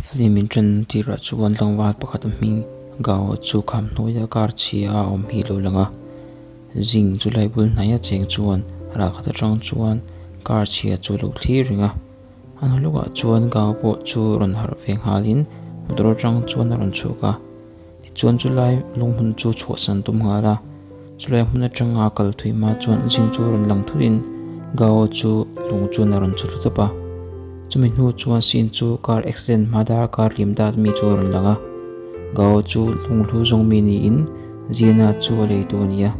Film in ṭan tirah chuan tlangval pakhat a hming Gao chu kham hnuaia kar chhia a awm hi lo lang a. Zing chu lai bul hnaia cheng chuan rah khat aṭang chuan kar chhia chu a lo thlir reng a. A hnu lawkah chuan Gao pawh chu rawn harh ve nghalin motor aṭang chuan a rawn chhuak a. Tichuan chulai lunghmun chu chhuahsan tum nghal a, chulai hmun atanga kal thui hma chuan zing chu rawn lang thut in Gao chu lung chuan a rawn chhu thlu tawp a. Chumi hnu chuan scene chu car accident hma dar car liam dat mi chu a rawn lang a, Gao chu lunghlu zawng mi niin Ziana chu a lei tu a ni a,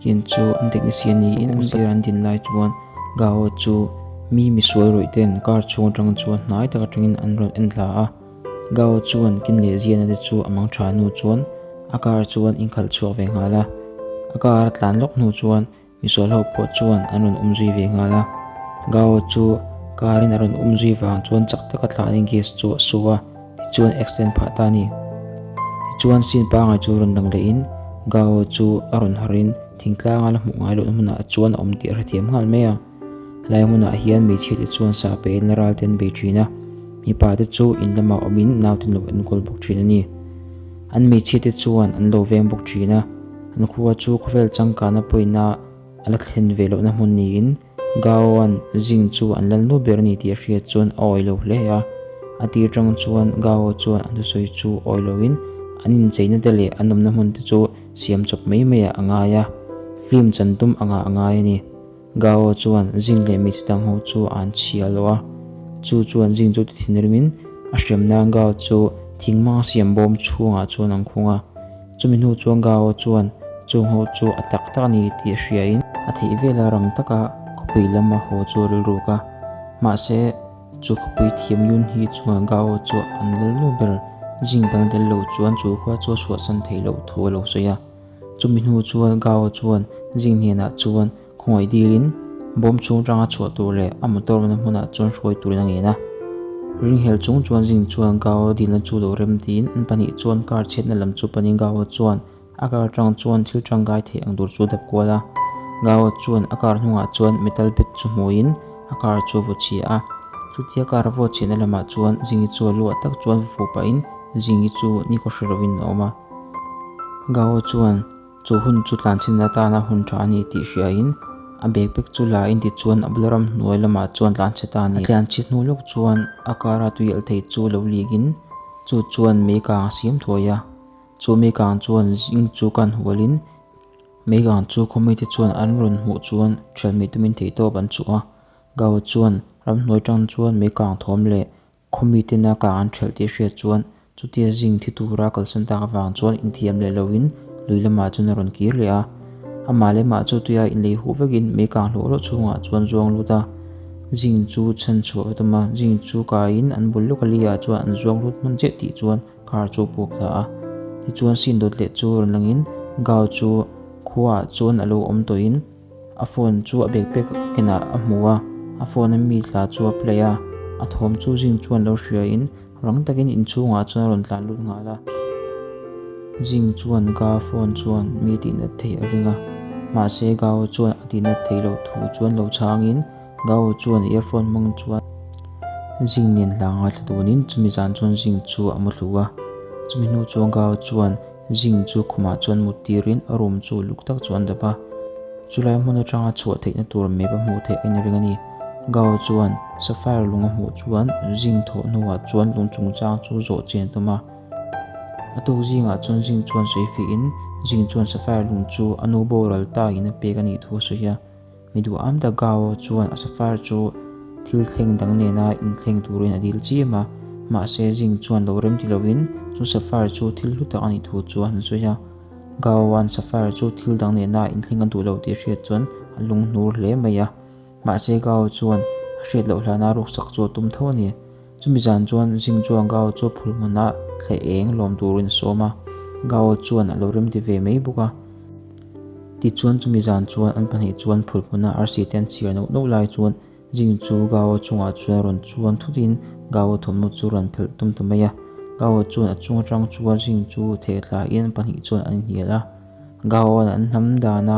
Kin chu an technician niin an sir an din lai chuan Gao chu mi misual rawih ten car chhung atang chuan hnai tak atangin an rawn en thla a. Gao chuan kin leh ziana te chu a mang tha hnu chuan a car chuan inkhalh chhuak ve nghal a. A car a tlan lawk hnu chuan misual ho pawh chuan an rawn um zui ve nghal a. Gao chu car in a rawn um zui vang chuan chak taka tlanin gas chu a su a, tichuan accident phah ta a ni. Tichuan scene pangai chu rawn lang leh in Gao chu a rawn harh in thingtlanga la hmuh ngai lohna hmunah chuan a awm tih a hrethiam nghal mai a. Helai hmunah hian hmeichhia te chuan sa pe in ral te an bei thin a, mipa te chu in lamah awmin naute an lo enkawl bawk thin a ni. An hmeichhia te chuan an lo veng bawk thin a, an khua chu khawvel changkana pawina a la thlen ve lohna hmun niin Gao-a'n zing chu an lal nu ber a ni tih a hriat chuan a awih lo hle a. A tir tang chuan Gao chuan an thusawi chu awih loin an incheina te leh an awmna hmun te chu siam chawp mai maiah a ngai a, film chan tum angah a ngai a ni. Gao chuan zing leh hmeichhe dang ho chu a an chhia lo a, chu chuan zing chu ti thinrimin a hriam nan Gao chu thingmang siam bawm chhungah chuan an khung a. Chumi hnu chuan Gao chuan chung ho chu a tak tak a ni tih a hriain a theih vela rang taka khawpui lama haw chu a rilruk a. Mahse, chu khawpui thiam Yun hi chuan Gao chu an lal nu ber Jing bal tel lo chuan chu khua chu a chhuahsan theih loh thu a lo sawi a. Chumi hnu chuan Gao chuan Jing hnenah chuan khawngaih dilin bawm chhung tanga chhuah tur leh a motor awmna hmunah chuan hruai turin a ngen a. Ringhel chung chuan Jing chuan Gao dilna chu lo rem tiin an pahnih chuan car chhiatna lam chu panin Gao chuan a car atang chuan thil tangkai theih ang tur chu dap kual a. Gao chuan a car hnungah chuan metal bag chu hmuin a car chu a vaw chhia a. Chutia car a vaw chhiatna lamah chuan Jingi chu a luah tak chuan fuh pahin Jingi chu nikhaw hre lovin a awm a. Gao chuan chu hun chu tlanchhin atana hun tha a ni tih hriain a bag bag chu la in tichuan a bula ram hnuai lamah chuan tlanchhe ta a ni. A tlanchhit hnu lawk chuan a kara tui alh thei chu lo likin chu chuan mei kang a siam thuai a. Chu mei kang chuan zing chu kan hualin mei kang chu khawmite chuan an rawn hmuh chuan thian mei tumin theihtawp an chhuah a. Gao chuan ramhnuai tang chuan mei kang thawm leh Khawmi tena kang an ṭhelh tih hriat chuan chutia zing thi tura kalsan tak avang chuan inthiam leh loin lui lamah chuan a rawn kir leh a. Amah leh mah chu tuia inlei huh vekin mei kang hlawh hlawh chhungah chuan zuang lut a. Zing chu chhan chhuah a tum a, zing chu kaiin an bul lawk a liah chuan an zuang lut hman chiah tih chuan car chu a puak ta a. Tichuan scene dawt leh chu rawn langin Gao chu khuaah chuan a lo awm tawhin A phone chu a bag pack kenah a hmu a, a phone a mi thla chu a play a, a thawm chu zing chuan lo hria in rang takin inchhungah chuan a rawn tlan lut nghal a. Zing chuan Ga phone chuan mi tih nat theih a ring a, mahse Gao chuan a tih nat theih loh thu chuan lo chhang in Gao chuan earphone hmang chuan Zing nen hla ngaithla tunin chumi zan chuan Zing chu a mu thlu a, chumi hnu chuan Gao chuan Zing chu khumah chuan mut tirin a room chu luk tak chu an dap a, chulai hmun atanga chhuah theihna tur map a hmuh theih a inring a ni. Gao chuan Sapphire lung a hmuh chuan Zing thawh hnuah chuan lung chungchang chu zawh chian a tum a. A tuk zingah chuan Zing chuan sawi fihin Zing chuan Sapphire lung chu a nu boral ta in a pek a nih thu a sawi a. Mi duham tak Gao chuan a sapphire chu thil thleng dang nena inthleng turin a dil chiam a, mahse Jing chuan lo rem ti lovin chu sapphire chu thil hlu tak a nih thu chu a han sawi a. Gao-a'n sapphire chu thil dang nena inthleng a duh lo tih hriat chuan a lung hnur hle mai a, mahse Gao chuan a hriat loh hlana ruksak chu a tum tho a ni. Chumi zan chuan Jing chuan Gao chu phul hmunah thleh eng lawm turin a sawm a, Gao chuan a lo rem ti ve mai bawk a. Tichuan chumi zan chuan an pahnih chuan phul hmuna arsi te an chhiar nauh nauh lai chuan Jing chu Gao chungah chuan rawn chuan thutin Gao thawmhnaw chu rawn phelh tum ta mai a. Gao chuan a chung atang chuan Jing chu theh thlain an pahnih chuan an inhnial a. Gao-a'n an hnam dana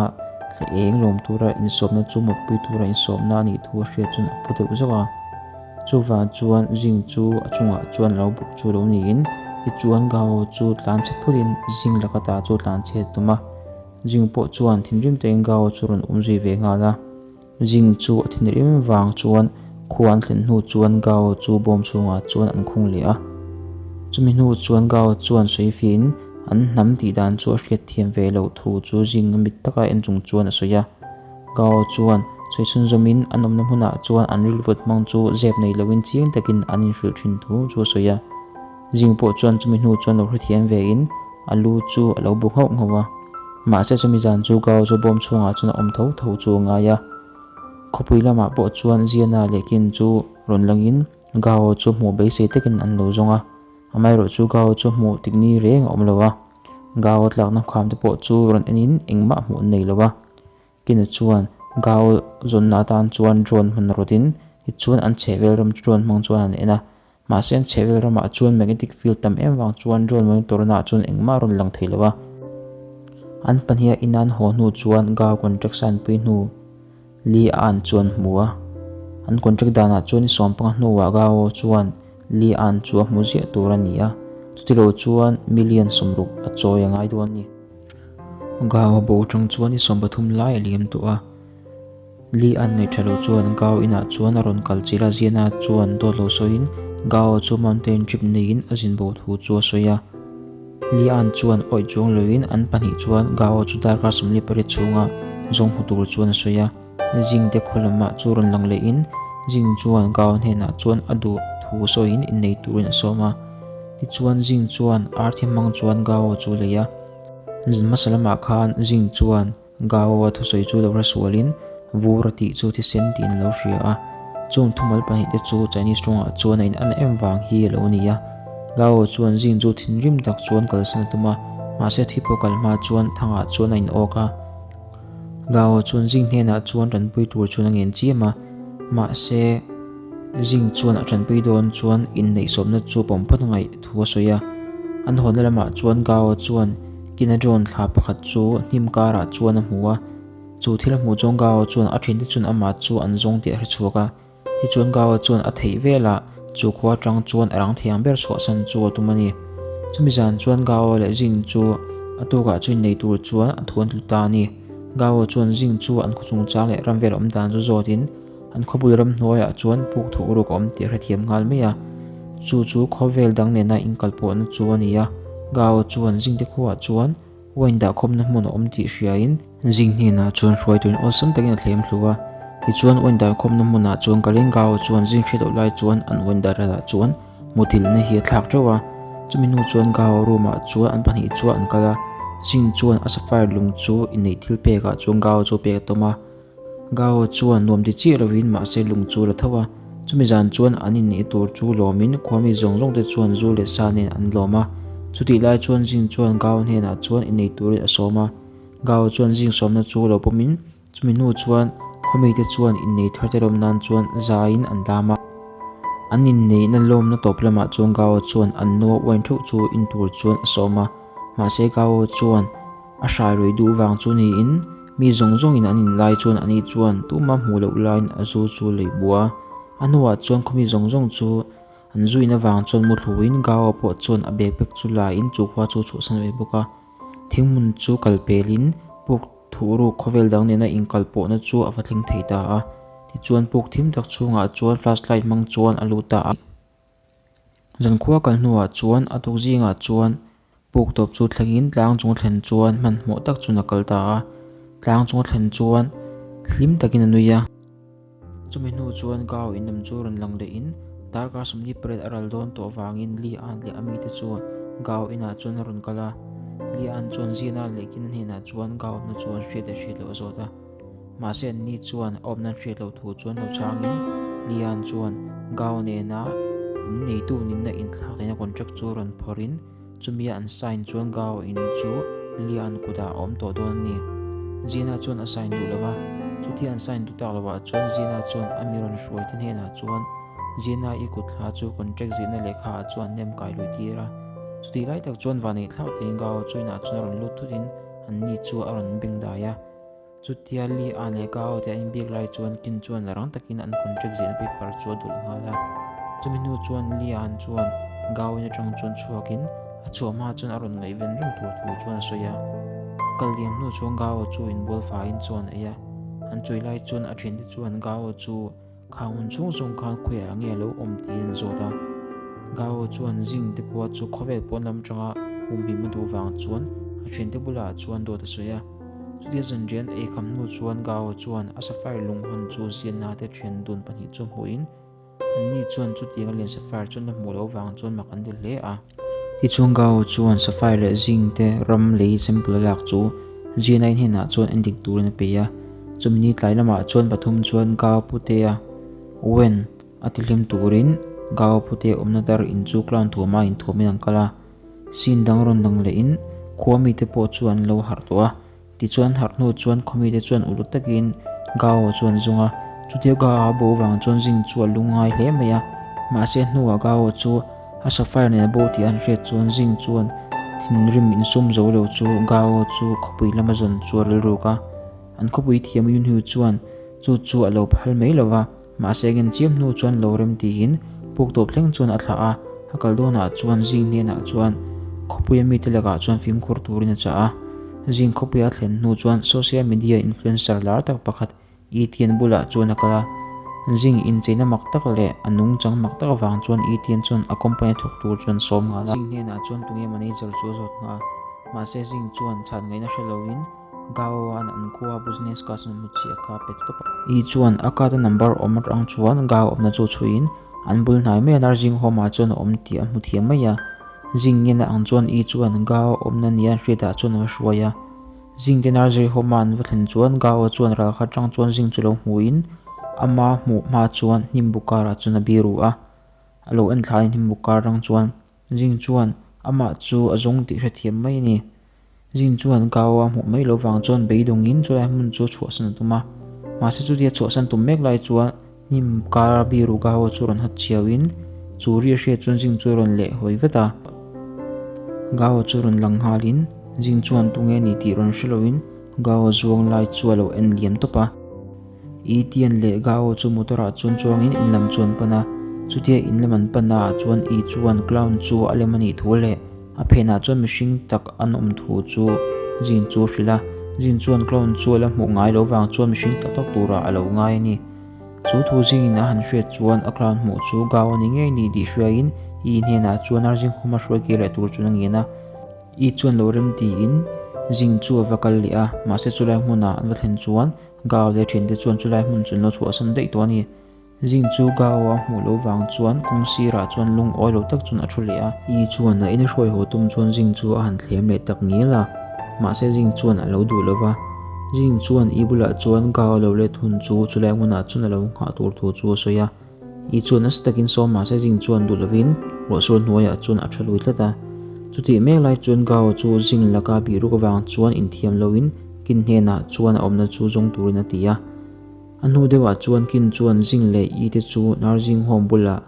thla eng lawm tura insawmna chu mutpui tura insawmna a nih thu a hriat chuan a pu deuh zauh a. Chuvang chuan Jing chu a chungah chuan lo bawk chu lo niin, tichuan Gao chu tlanchhe phutin Jing laka ta chu tlanchhe a tum a. Jing pawh chuan thinrim takin Gao chu rawn awm zui ve nghal a. Jing chu a thinrim vang chuan khua an thlen hnu chuan Gao chu bawm chhungah chuan an khung leh a. Chumi hnu chuan Gao chuan sawi fiahin an hnam tih dan chu a hriat thiam ve loh thu chu Jing a mit taka en chung chuan a sawi a. Gao chuan sawi chhunzawmin an awmna hmunah chuan an rilru hmang chu zep nei loin chiang takin an inhrilh thin thu chu a sawi a. Jing pawh chuan chumi hnu chuan lo hrethiam vein a lu chu a lo bu nghauh nghauh a. Mahse chumi zan chu Gao chu bawm chhungah chuan a awm tho tho chu a ngai a. Khawpui lamah pawh chuan Ziana leh Kin chu rawn langin Gao chu hmuh beisei takin an lo zawng a. Amaherawh chu Gao chu hmuh tik ni reng a awm lo a. Gao tlakna kham te pawh chu rawn enin engmah hmuh an nei lo a. Kina chuan Gao zawnna atan chuan drone hman rawtin tichuan an chhehvel ram chu drone hmang chuan an en a. Mahse an chhehvel ramah chuan magnetic field tam em vang chuan drone monitor naah chuan engmah a rawn lang thei lo a. An pahniha in an haw hnu chuan Gao contract sign pui hnu Li An chuan hmu a. An contract danah chuan ni sawmpanga hnuah Gao chuan Li An chu a hmu ziah tur a ni a, chutilo chuan million 60 a chawi a ngai dawn a ni. Gao bo atang chuan ni 13 lai a liam tawh a. Li An ngaih tha lo chuan Gao inah chuan a rawn kal chilh a, Ziana chuan dawt lo sawiin Gao chu mountain trip neiin a zin bo thu chu a sawi a. Li An chuan awih chuang loin an pahnih chuan Gao chu darkar 48 chhunga zawng hmu tur chuan a sawi a. Jing te khaw lamah chu rawn lang lehin Jing chuan Gao hnenah chuan a duh thu sawiin innei turin a sawm a. Tichuan Jing chuan arthi hmang chuan Gao chu lei a. Hmasa lamah khan Jing chuan Gao-a thusawi chu lo hresualin vur a tih chu thisen tiin a lo hria a. Chung thumal pahnih te chu Chinese tawngah chuan a in an em vang hi a lo ni a. Gao chuan Jing chu thinrim tak chuan kalsan a tum a, mahse thi pawh kal hma chuan thangah chuan a in awk a. Gao chuan Jing hnenah chuan tanpui tur chuan a ngen chiam a, mahse Jing chuan a tanpui dawn chuan inneihsawmna chu pawm phawt ngaih thu a sawi a. An hawnna lamah chuan Gao chuan Kina drone thla pakhat chu hnim karah chuan a hmu a, chu thil a hmuh chuan Gao chuan a thiante chuan amah chu an zawng tih a hre chhuak a. Tichuan Gao chuan a theih velah chu khua atang chuan a rang thiang ber chhuahsan chu a tum a ni. Chumi zan chuan Gao leh Jing chu a tukah chu innei tur chuan a thu an tlu ta a ni. Gao chuan Jing chu an khaw chungchang leh ram vel awm dan chu zawtin an khawbul ram hnuaiah chuan puk thawh ruk a awm tih a hrethiam nghal mai a. Chu chu khawvel dang nena inkalpawhna chu a ni a. Gao chuan Jing te khuaah chuan Wine dahkhawmna hmun a awm tih hriain Jing hnenah chuan hruaituin awlsam takin a thlem thlu a. Tichuan wine dahkhawmna hmunah chuan kalin Gao chuan Jing hriat loh lai chuan an wine dahralah chuan muthilhna hi a thlak teuh a. Chumi hnu chuan Gao room ah chuan an pahnih chuan an kal a. Jing chuan a sapphire lung chu inneih thil pekah chuan Gao chu pek a tum a. Gao chuan nuam ti chiah lovin mahse lung chu la tho a. Chumi zan chuan an inneih tur chu lawmin khuami zawng zawng te chuan zu leh sa nen an lawm a. Chutih lai chuan Jing chuan Gao hnenah chuan inneih turin a sawm a. Gao chuan Jing sawmna chu lo pawmin chumi hnu chuan khuami te chuan innei thar te lawm nan chuan zaiin an lam a. An inneihna lawmna tawp lamah chuan Gao chuan an nua wine theuh chu in tur chuan a sawm a. Mahse Gao chuan A hrai rui duh vang chu niin mi zawng zawngin an inlai chuan ani chuan tuma hmuh loh laiin a zu chu lei bua a. A hnuah chuan khawmi zawng zawng chu an zuin avang chuan mu thluin Gao pawh chuan a bag bag chu laiin chu khua chu chhuahsan ve bawk a. Thinghmun chu kal pelin puk thuhruk khawvel dang nena inkalpawhna chu a va thleng thei ta a. Tichuan puk thim tak chhungah chuan flashlight hmang chuan a lut ta a. Zankhua kal hnuah chuan a tuk zingah chuan puk tawp chu thlengin tlang chung thlen chuan hmanhmawh tak chuan a kal ta a, tlang chung thlen chuan hlim takin a nui a. Chumi hnu chuan Gao in lam chu rawn lang lehin darkar 48 a ral dawn tawh avangin Li An leh a mite chu Gao inah chuan a rawn kal a. Li An chuan Ziana leh Kina hnenah chuan Gao awmna chu an hriat leh hriat loh a zawt a. Mahse anni chuan a awmna an hriat loh thu chuan lo changin Lian chuan Gao nena in neitu nihna inthlak theihna contract chu rawn phawrhin chumia an sign chuan Gao in chu Lian kutah a awm tawh dawn a ni. Zina chuan a sign duh lo va, chutia an sign duh tak lovah chuan Zina chuan a mi rawn hruaite hnenah chuan Zina i kut thla chu contract zirna lehkha ah chuan nem kai lui tir a. Chutih lai tak chuan vaneihthlak takin Gao chu inah chuan a rawn lut thutin anni chu a rawn beng dai a. Chutia Li An leh Gao te an inbiak lai chuan Qin chuan rang takin an contract ziahna paper chu a dawlh nghal a. Chumi hnu chuan Li An chuan Gao in atang chuan chhuakin a chhuah hma chuan a rawn ngaihven reng tur thu chuan a sawi a. Kal liam hnu chuan Gao chu inbual faiin chuan a ei a. An chawi lai chuan a thiante chuan Gao chu Khang hun chhung zawng khan khawiah nge a lo awm tiin an zawt a. Gao chuan zing te khua chu khawvel pawn lam atanga humhim a duh vang chuan a thiante bulah chuan dawt a sawi a. Chutia zanrian ei kham hnu chuan Gao chuan a sapphire lung hawn chu zianna te thian dun pahnih chu hmuhin anni chuan chutiang a lian sapphire chuan a hmuh loh vang chuan mak an ti hle a. Tichuan Gao chuan sapphire leh zing te ram lei sample a lak chu Zianai hnenah chuan en dik turin a pe a. Chumi ni tlai lamah chuan pathum chuan Gao Putea Wen a ti hlim turin Gao Putea awmna dar in chu clown thuama inthuamin an kal a. Scene dang rawn lang lehin khua mite pawh chu an lo harh tawh a. Tichuan harh hnu chuan khaw mite chuan uluk takin Gao chu an zung a. Chutia Gao a bo vang chuan zing chu a lungngai hle mai a. Mahse hnuah Gao chu a sapphire nen a bo tih an hriat chuan zing chuan thinrim insum zo lo chu Gao chu khawpui lama zawn chu a rilruk a. An khawpui thiam Yunhu chuan chu chu a lo phal mai lo va, mahse ngen chiam hnu chuan lo rem tiin puk tawp thleng chuan a thlah a, a kal dawnah chuan zing hnenah chuan khawpuia mite lakah chuan fimkhur turin a chah a. Zing khawpuia a thlen hnu chuan social media influencer lar tak pakhat Etienne bulah chuan a kal a, zing incheina mak tak leh a nungchang mak tak avang chuan Etienne chuan a company thawk tur chuan sawm nghal a. Zing hnenah chuan tunge manager chu a zawt nghal, mahse zing chuan chhan ngaihna hre loin Gao-a'n an khua business class an hmu chiah kha a pe tawp a. I chuan a card a number awm atang chuan Gao awmna chu chhuiin an bul hnai mai a nursing home ah chuan a awm tih a hmu thiam mai a. Zing ngenna ang chuan I chuan Gao awmna nia an hriatah chuan a va hruai a. Zing te nursery home a an va thlen chuan Gao chuan ral khat atang chuan zing chu lo hmuin ama hmuh hma chuan hnim bu karah chuan a biru a. A lo en thlaiin hnim bu kar atang chuan Zing chuan amah chu a zawng tih hrethiam mai a ni. Zing chuan Gao a hmuh mai loh vang chuan beidawngin chulai hmun chu chhuahsan a tum a. Mahse chutia chhuahsan tum mek lai chuan hnim kara biru Gao chu rawn hat chhiauin chu ri a hriat chuan Zing chu a rawn leh hawi vet a. Gao chu rawn lang nghalin Zing chuan tunge ni tih rawn hre loin Gao zuang lai chu a lo en liam tawp a. Etienne leh Gao chu motor ah chuan chuangin in lam chu an pan a, chutia in lam an pan naah chuan E chuan clown chu a lem a nih thu leh a phenah chuan mihring tak an awm thu chu Jin chu a hrilh a, Jin chuan clown chu a la hmuh ngai loh vang chuan mihring tak tak turah a lo ngai a ni. Chu thu Jin a han hriat chuan a clown hmuh chu Gao a ni ngei ni tih hriain E hnenah chuan a zing hawm a hruai kir leh tur chuan a ngen a. E chuan lo rem tiin Jin chu a va kal leh a, mahse chulai hmunah an va thlen chuan Gao leh thiante chuan chulai hmun chu an lo chhuahsan daih tawh a ni. Zing chu Gao a hmuh loh vang chuan kawng sirah chuan lungawi lo tak chuan a thu leh a. I chuan a ina hruai haw tum chuan Zing chu a han thlem leh tak ngial a, mahse Zing chuan a lo duh lo va. Zing chuan I bulah chuan Gao a lo let hun chu chulai hmunah chuan a lo nghah tur thu chu a sawi a. I chuan nasa takin sawm mahse Zing chuan duh lovin ruahsur hnuaiah chuan a tha lui tlat a. Chutih mek lai chuan Gao chu Zing laka bihruk avang chuan inthiam loin Kin hnenah chuan a awmna chu zawng turin a ti a. A hnu deuhah chuan Kin chuan Zing leh I te chu Nursing Home bulah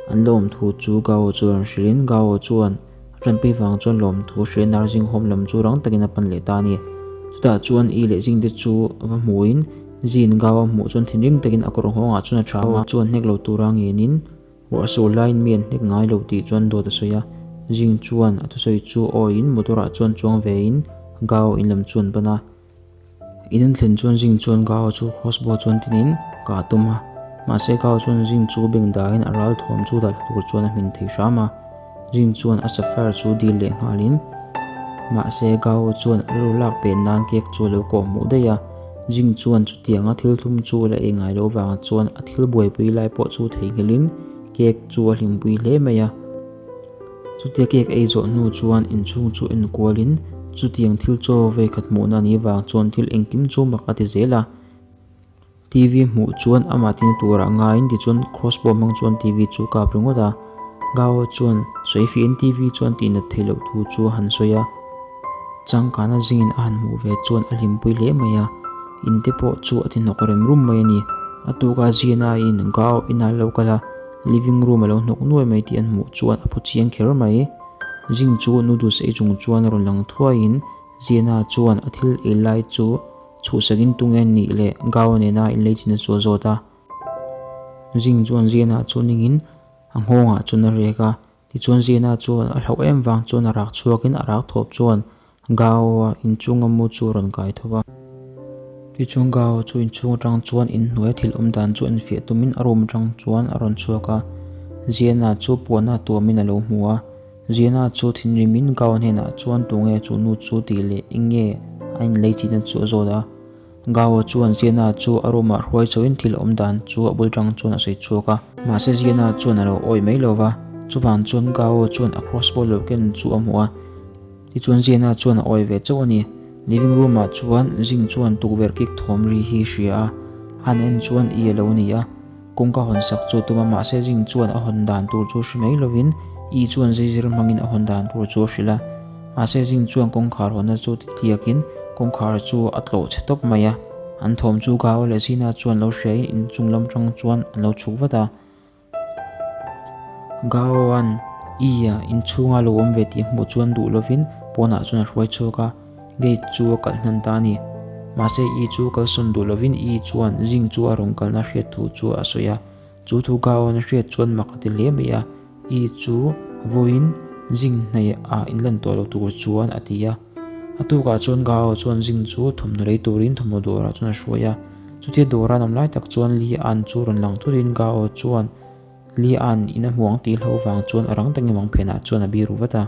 an la awm thu chu Gao chu rawn hrilhin Gao chuan a tanpui vang chuan lawmthu hria Nursing Home lam chu rang takin a pan leh ta a ni. Chutah chuan I leh Zing te chu a va hmuhin Zin Gao a hmuh chuan thinrim takin a kawr nghawngah chuan a ṭham a, chuan hnek lo tura ngenin Ruah sur laiin mi an hnek ngai lo tih chuan dawt a sawi a, Jing chuan a thusawi chu awiin motor ah chuan chuang vein Gao in lam chu an pan a. In an thlen chuan Jing chuan Gao chu crossbow chuan tinin kah a tum a, mahse Gao chuan Jing chu beng dahin a ral thuam chu dah thla tur chuan a hmin thei hram a. Jing chuan a sapphire chu dil leh nghalin mahse Gao chuan a rilru lak pen nan cake chu a lo kawh hmuh daih a. Jing chuan chutianga thil thlum chu a la ei ngai loh vang chuan a thil buaipui lai pawh chu theihnghilhin cake chu a hlimpui hle mai a. Chutia cake ei zawh hnu chuan inchhung chu en kualin chutiang thil chaw vei khat hmuhna a nih vang chuan thil engkim chu mak a ti zel a. TV hmuh chuan amah tina turah ngaiin tichuan crossbow hmang chuan TV chu kap ringawt a. Gao chuan sawifiahin TV chuan tihnat theih loh thu chu a han sawi a. Changkana zingin a han hmuh ve chuan a hlimpui hle mai a, in te pawh chu a ti hnawk rem rum mai a ni. A tuka Ziana-in Gao ina lo kal a, living room a lo hnawk nuai mai tih an hmuh chuan a phu chiang kher mai. Zing chu noodles ei chung chuan rawn lang thuaiin Ziana chuan a thil ei lai chu. Chhuhsakin tunge nih leh Gao nena inleichina chu a zawt a. Zing chuan Ziana chu ningin a nghawngah chuan a rek a. Tichuan Ziana chuan a hlauh em vang chuan a rak chhuakin a rak thawp chuan Gao-a inchunga mu chu a rawn kai tho va. Tichuan Gao chu inchhung atang chuan inhnuaia thil awm dan chu enfiah tumin a room atang chuan a rawn chhuak a. Ziana chu puahna tuamin a lo hmu a. Ziana chu thinrimin Gao hnenah chuan tunge chu nu chu tih leh eng nge a inlei chihna chu a zawt a. Gao chuan Ziana chu a room ah hruai chhoin thil awm dan chu a bul tang chuan a sawi chhuak a. Mahse Ziana chuan a lo awih mai lo va, chuvang chuan Gao chuan a crossbow lo ken chu a hmu a. Tichuan Ziana chuan a awih ve chauh a ni. Living room ah chuan Zing chuan tukverh kik thawm ri hi hria a, han en chuan i a lo ni a. Kawngka hawn sak chu a tum a, mahse Zing chuan a hawn dan tur chu hre mai lovin I chuan zizir hmangin a hawn dan tur chu a hrilh a. Mahse Zing chuan kawngkhar hawnna chu ti tliakin kawngkhar chu a tlawh chhe tawp mai a. An thawm chu Gao leh Zina chuan lo hriain inchung lam tang chuan an lo chhuk vat a. Gao-a'n I-a inchhunga lo awm ve tih a hmuh chuan duh lovin pawnah chuan a hruai chhuak a, gate chu a kalh hnan ta a ni. Mahse I chu kalsawn duh lovin I chuan Zing chu a rawn kalna hriat thu chu a sawi a. Chu thu Gao-a'n a hriat chuan mak a ti hle mai a, I chu vawiin Zing hnaih ah inlan tawh lo tur chuan a ti a. A tukah chuan Gao chuan Zing chu thawmhnaw lei turin thawmhnaw dawrah chuan a hruai a. Chutia dawra an awm lai tak chuan Li An chu rawn lang thutin Gao chuan Li An in a hmuang tih hlauh vang chuan a rang takin wang phenah chuan a biru vat a.